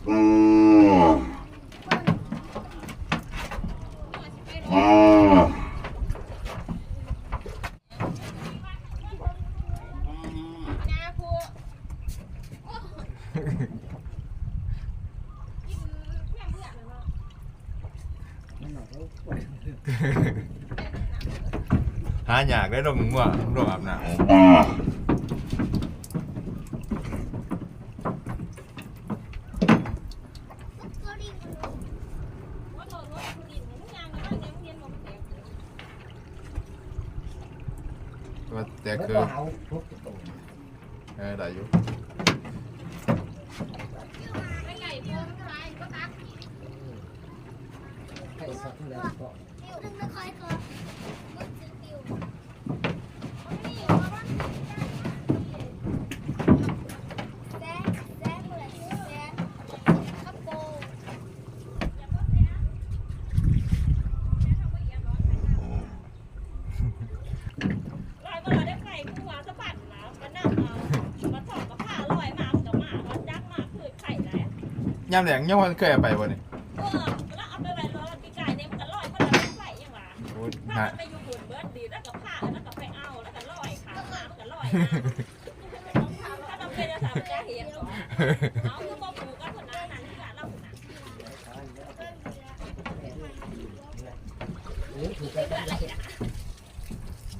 ຫາຍາກເດ້ ລົງງົວ ລົງອາບນ້ຳ. ວ່າແຕ່ຄື ເອີ ໄດ້ຢູ່. ລອຍບໍ່ລອຍໄດ້ໄປ ຫົວສະບັດນະ ກະນຳເອົາ ມາຖອກກະພາລອຍມາ ມັນກະມາ ຮອດຈັກມາຄືໄຂ່ໄດ໋. ຍາມແລງຍັງບໍ່ເຄີຍເອົາໄປບໍ່ນີ້? ເອີ ລະເອົາໄປໄວ້ລອຍປີກາຍນີ້ ມັນກະລອຍ ມັນກະໄປຫຍັງຫວາ? ໂອ້ຍ ມັນໄປຢູ່ພຸ້ນເບິດດີ ລະກະພາ ລະກະໄປເອົາ ລະກະລອຍ ຂາມາ ມັນກະລອຍ ເຮົາຄືບໍ່ປູກກັນພຸ້ນນະ ນັ້ນລະລາວພຸ້ນນະ.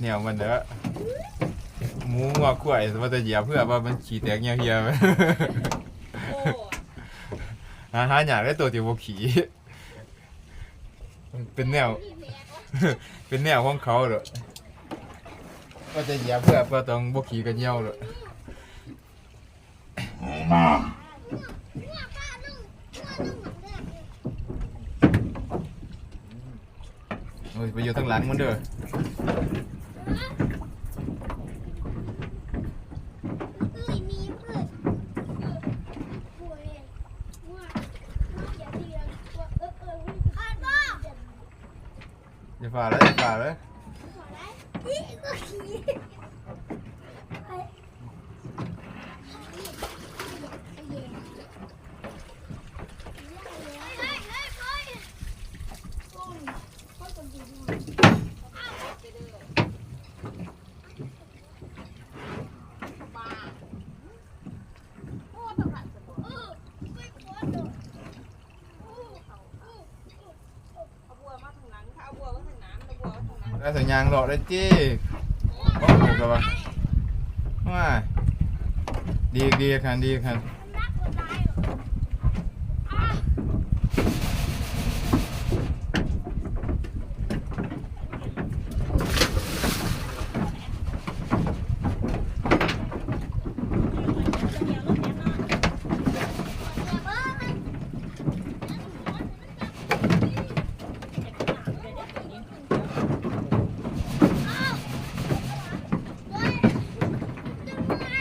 ແນວມັນເດີ ໝູງົວຄວາຍ ວ່າແຕ່ຢຽບເພື່ອວ່າມັນຂີ້ແຕກເຫຍວໆ. ໂອ້ ຫາ ຫາຍາກເດ້ ໂຕທີ່ບໍ່ຂີ້ ເປັນແນວ ເປັນແນວຂອງເຂົາໂລດ ວ່າແຕ່ຢຽບເພື່ອ ວ່າຕ້ອງບໍ່ຂີ້ກະເຫຍວໂລດ. ໂອ້ຍ ໄປຢູ່ທາງຫຼັງມັນເດີ. ຢ່າຟ້າວເລີຍ ຢ່າຟ້າວເລີຍ. ແລ້ວເຮົາຍ່າງເລາະໄດ້ຕິ ບໍ່ຮູ້ກະວ່າ ວ້າຍ ດີ ດີຄັນ ດີຄັນ.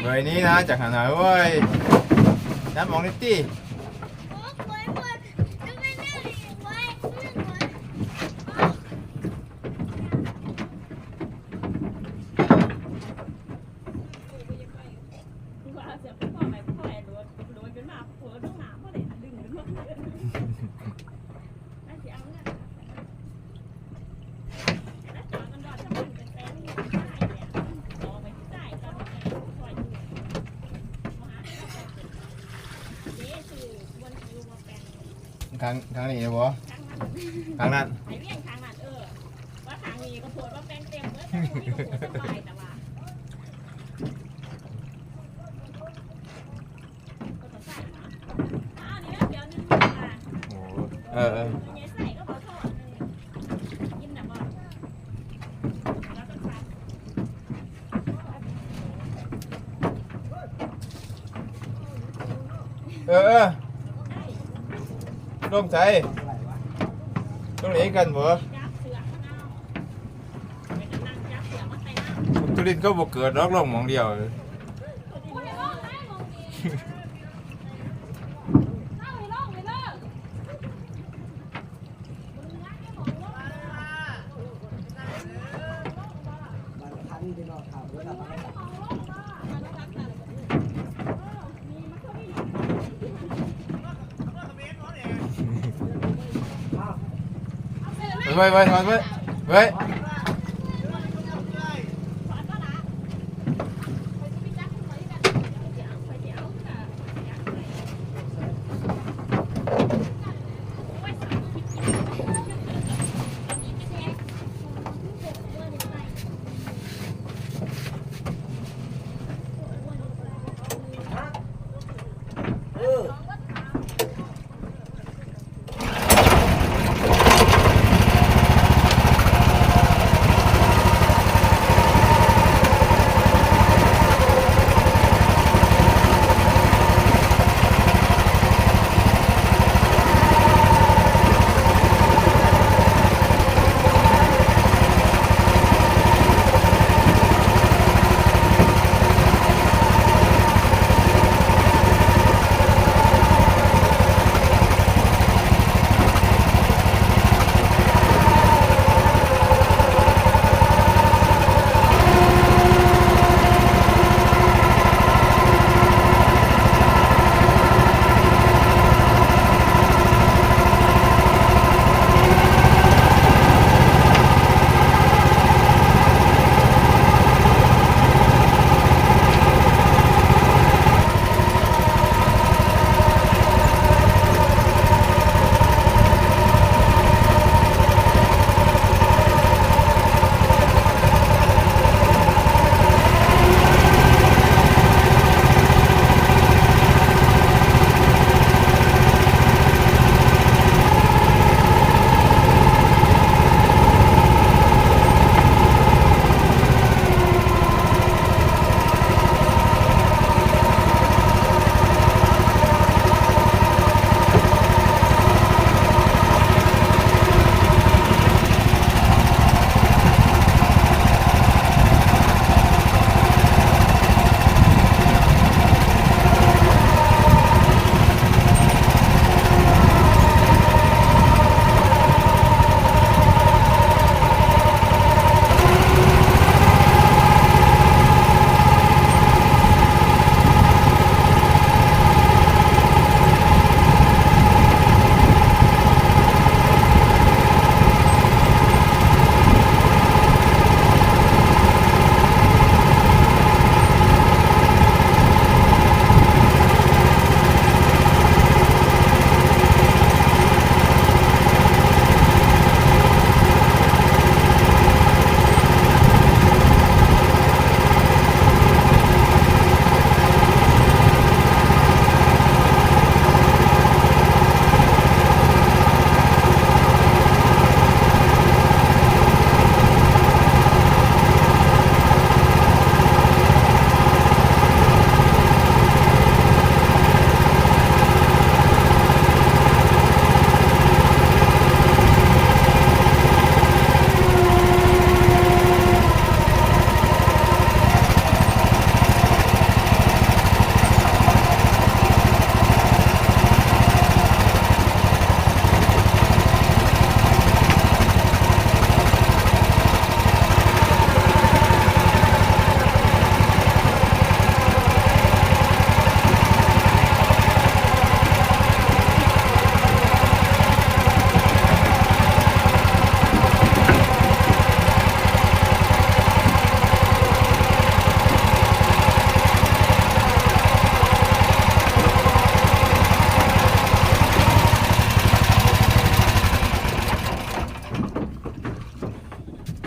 ເອີຍ ນີ້ນະ ຈັກຫັ້ນນະ ໂອ້ຍ ນຳອອກນີ້ຕິ. ຂ້າງ ຂ້າງນີ້ບໍ່? ຂ້າງນັ້ນ ຂ້າງນັ້ນ ໄປວຽງຂ້າງນັ້ນ ເອີ ວ່າຂ້າງນີ້ກະໂພດວ່າແປ້ງເຕັມເບີດ ແຕ່ຄົນນີ້ກະໂພດສະບາຍ ແຕ່ວ່າ ໂອ້ ເອີ ເອີ ເອີ ເອີ ລົງໃສ? ລົງນີ້ກັນບໍ່? ບຸກຕຸລິນເຂົາບໍ່ເກີດດອກ ລົງໝ່ອງດຽວ. ມັນຄັນ ພີ່ນ້ອງເຂົາ ເອີ ມັນຄັນ ມັນຄັນ. ໄວ້ໄວ້ຖອນໄວ້ໄວ້.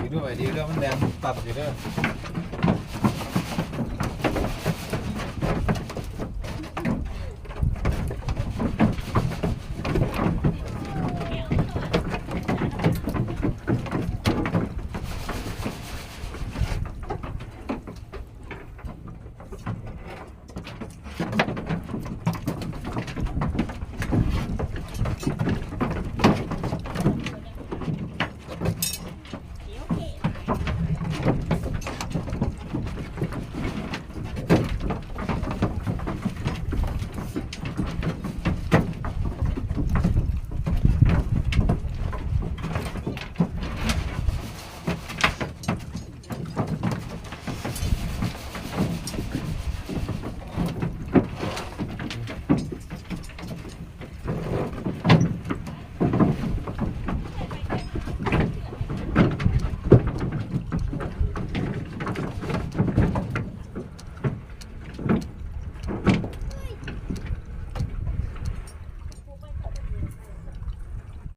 ດີເດີ ໄວ້ດີເດີ ມັນແລ່ນຕັດຢູ່ເດີ.